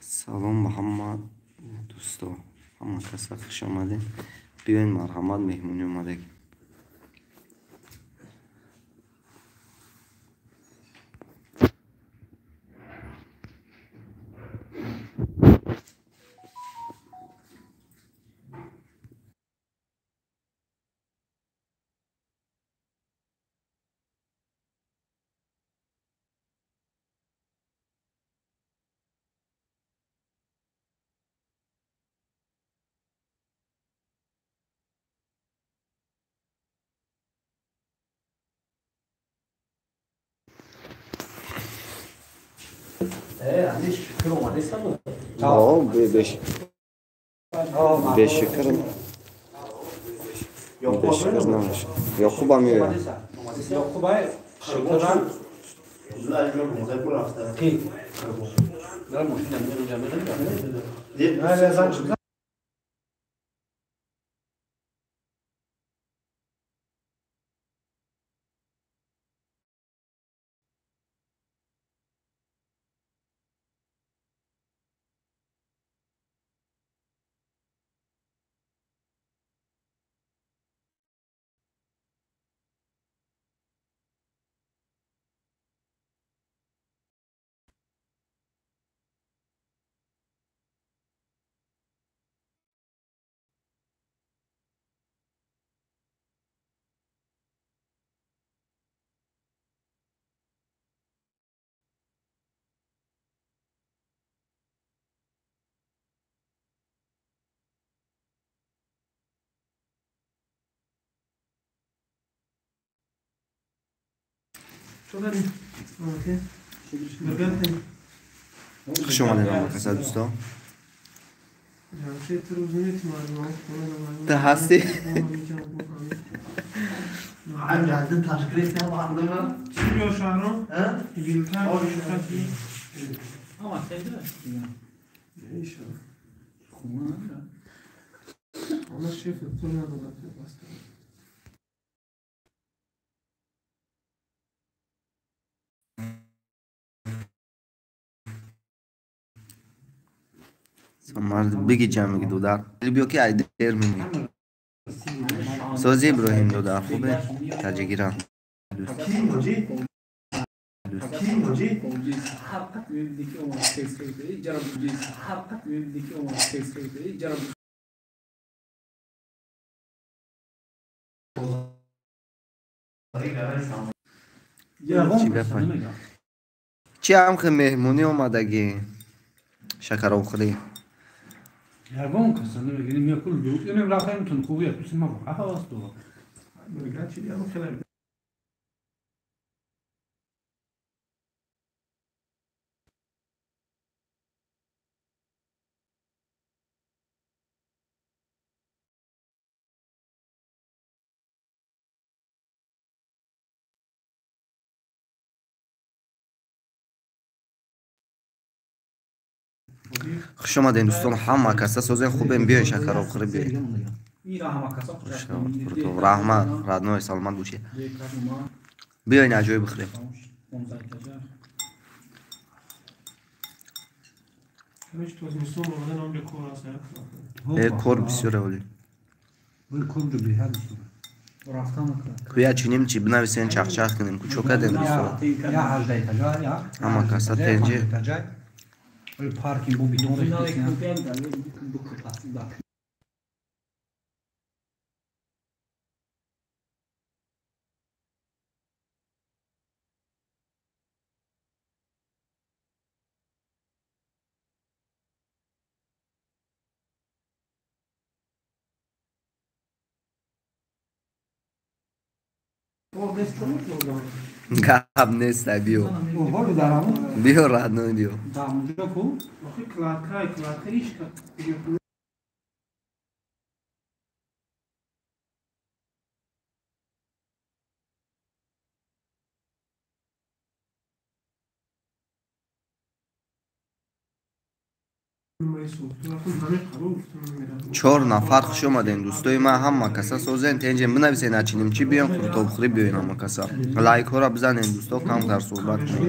Салом ба ҳама дӯсто, ҳама каса хуш омадед. Биёед, марҳамат, меҳмонӣ омадагӣ. Бешукр, бешукр намешавад. Ёқубам меояд. Хуш омадед ҳама каса, дӯсто. Ту ҳастӣ? Мард биги ҷамъи дудар. Биё ки айдер мемонӣ. Сози Иброҳим дудар хубе? Таҷигира. Чӣ ҳам меҳмонӣ омадагӣ? Шакаробхӯрӣ. Ягон каса намегирим, якул инем рафтем хубия, тусима аҳаст. Хуш омадем, дӯстон, ҳама каса созен, хубем, биёен шакаробхӯрӣ, биёед. Раҳмат, родной, саломат бошед. Биёен аҷоиб бихӯрем. Э, кор бисёре оли. Куя чиним чи бинависен, чахчах кунем, кучо кардем, дӯстон. Ҳама каса тенҷи. Паркинг бу бидон Гап нест, биё. Биё, родной, биё. Чор нафар хуш омадем, дӯстои ман, ҳама каса созен, тенҷем, бинависен, ачинем чӣ, биён қуртобхӯрӣ, биёен ҳама каса. Лайкҳоро бизанем, дӯсто, камтар суҳбат кунем.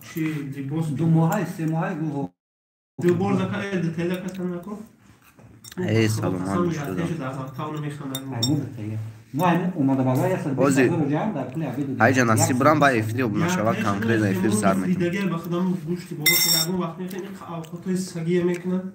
Чи либос 2 моҳаи 3 моҳаи гу. Ду бор зака деталя касан нако. Эй саломат шудам. Ҳозир ҳайҷа насиб бурам ба эфири обунашава конкретно эфир сар мекунам. Дигар ба худам гӯшти боло ягон вақт мехӯрем, авқотҳои сагия мекунад.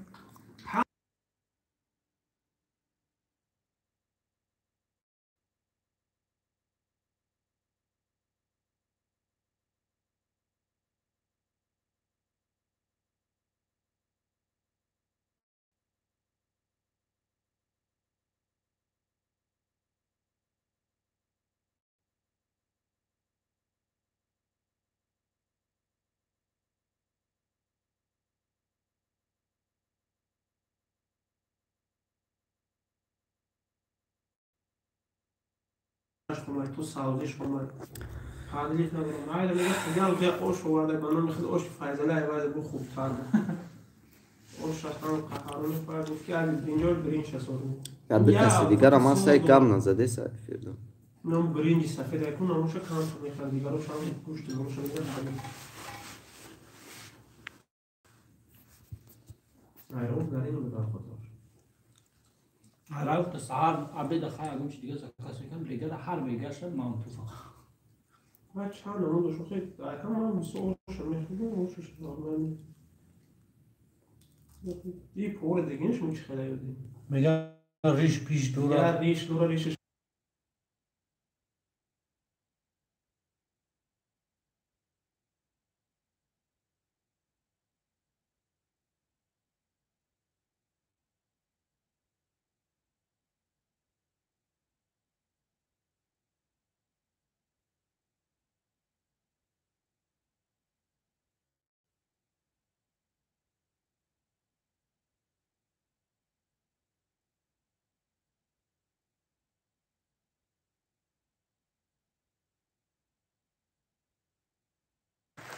То савзиш омад. Тадлиф надорам. Майла мега ял я ош оварда ба номи худ оши Файзала айвазе бу хубтар буд. Ош ҳам қаҳарони фар гуфт ки али биринҷо биринҷ шасод. Ду каси дигара ман сай гап назаде са эфирда. Ном биринҷи сафед айкун намуша кам мехӯрд, дигарош ҳам гӯшти болоша мезад. Айрон дар ин буд хотир. Рафт саҳар обеда хай ягон чи дига заказ мекунам, бригада ҳар бегаша мантуфа. Ва чанд намуд дошт, хеле ҳама мисол оша мехӯрдам, ошаш нормал. И пора дигин шумо чи хеле ёдӣ? Мега риш пиш дора. Я риш дора, ришаш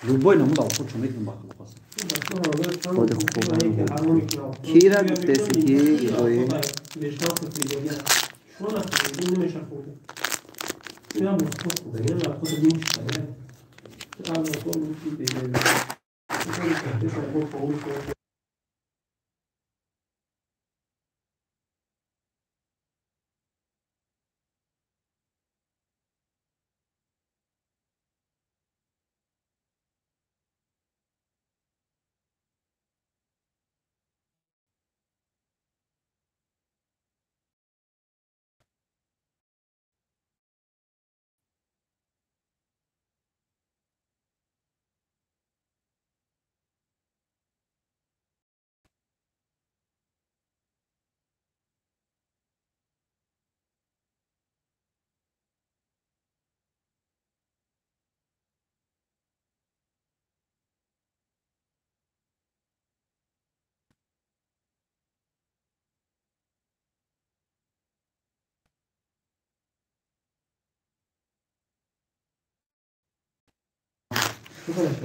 Любой намуд авқот мекунам ба худо. Худи хуб. Кира гуфтеси ки Иброҳим?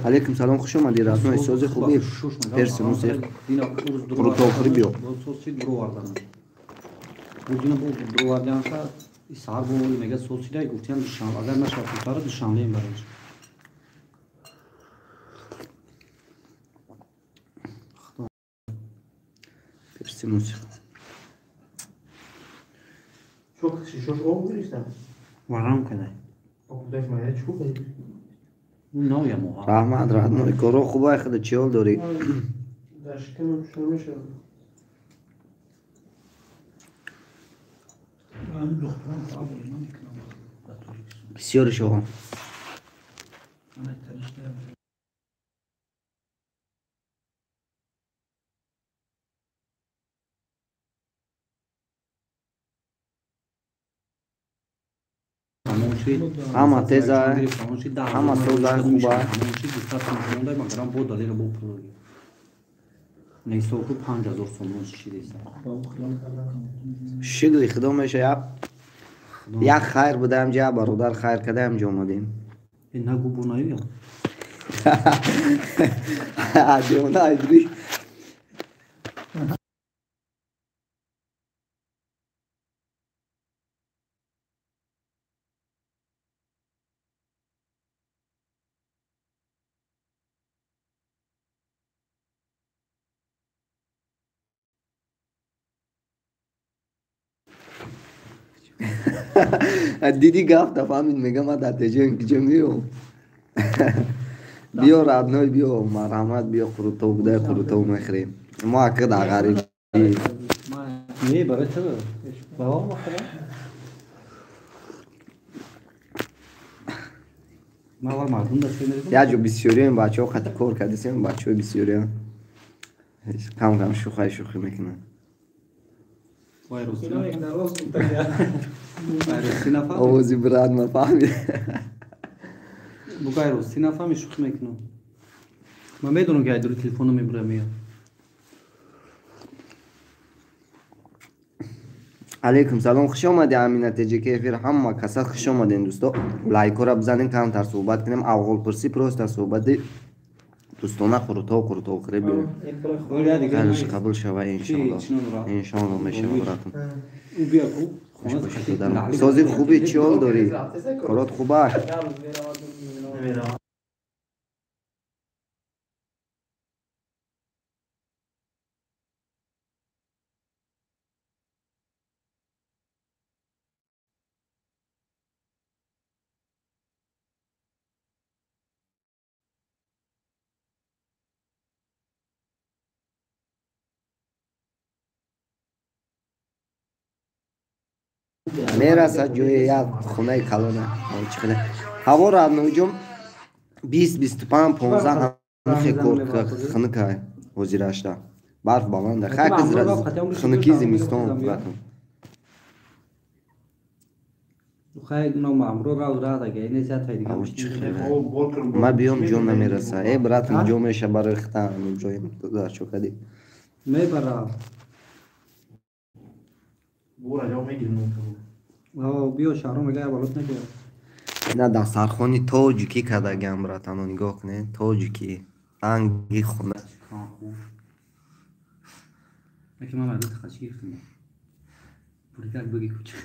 Алейкум салом, хуш омадӣ, родной, сози хубӣ, перси мусиқ, қурутовхӯрӣ биё. Саҳар бо мега сосидай гуфтиям душанбе, агар нашавад хубтара душанбеем барош. Перси мусиқ. Чок шишош об гирифтам. Варам кадай. Об даш мая чӯ кадай. Раҳмат, родной, коро хубай, худа чӣ ҳол дорӣ? Дар шикамам шо мешавад. Бисёри шоҳон. Ҳама теза, ҳама соза, хуба. Шукри худо меша, як хайр будаам ҷа, бародар хайр кардаам ҷо омадем. Нагу бо наёям. Девона айдри. Диди гафта фаҳмид, мега ма дар Теҷен киҷо меём. Биё родной, биё, марҳамат, биё, қурутов будай, қурутов мехӯрем. Мо ака дар ғарибӣ. Не, барои ту. Баба махӯрам. Як ҷо бисёрием бачаҳо қати кор кардисем, бачаҳои бисёриам кам кам шӯхай шӯхӣ мекунанд. Овози брат ма фаҳмид. Бугай рости нафаҳми, шӯхӣ мекунам. Ман медонам, ки айдури телефоно мебурам меяд. Алейкум салом, хуш омади, Амина Теҷики эфир. Ҳама каса хуш омадем, дӯсто. Лайкҳоро бизанем, камтар суҳбат кунем. Авғолпурсӣ, просто суҳбати дӯстона, қурутов қурутов хӯре биёем. Хайрш қабул шава, иншоалло. Иншоалло мешава, братам. Сози хуби, чӣ ҳол дорӣ? Корот хуба? Мерасад ҷои як хонаи калона. Ҳаво радноҷон 20, 25, 15 ҳамихе кор хунукай ҳозирашта. Барф баланда. Хай хунуки зимистон братам. Ма биём, ҷо намераса. Э братам, ҷо меша барои хита ҷои дарчо кадӣ. Мебарам. Биё шаҳром мега балот накунад. На дастархони тоҷикӣ кардагиам, братано, нигоҳ кунед, тоҷикӣ ранги хона. Лекин ман мардум тахачи гирифтам. Пуликак буги куча.